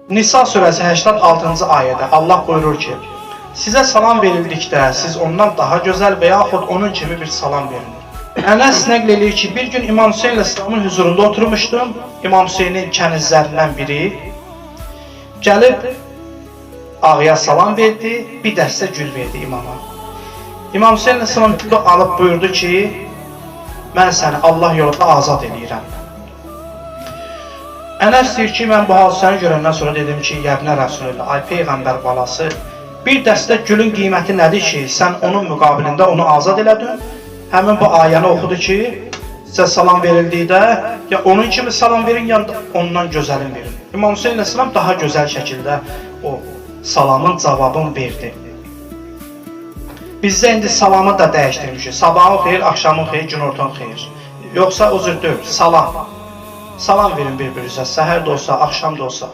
Nisa surəsi 86-cı ayədə Allah buyurur ki: Sizə salam verildikdə siz ondan daha gözəl və yaxud onun kimi bir salam verin. Ənəs nəql eləyir ki, bir gün İmam Hüseyn əleyhissalamın huzurunda oturmuşdum. İmam Hüseynin kənizlərindən biri gəlib ağaya salam verdi, bir dəstə gül verdi imama. İmam Hüseyn əleyhissalam gülü alıb buyurdu ki, mən səni Allah yolunda azad eləyirəm. Ənəs deyir ki, mən bu hadisəni görəndən sonra dedim ki, Yəbnə Rəsulillah, ay Peyğəmbər balası, bir dəstə gülün qiyməti nədir ki, sən onun müqabilində onu azad elədin? Həmin bu ayəni oxudu ki, sizə salam verildikdə ya onun kimi salam verin, ya da ondan gözəlin verin. İmam Hüseyn əleyhissalam daha gözəl şəkildə o salamın cavabını verdi. Bizdə indi salamı da dəyişdirmişik. Sabahın xeyir, axşamın xeyir, günortanın xeyir. Yoxsa o cür deyil, salam. Salam verin bir-birinizə, səhər də olsa, axşam da olsa.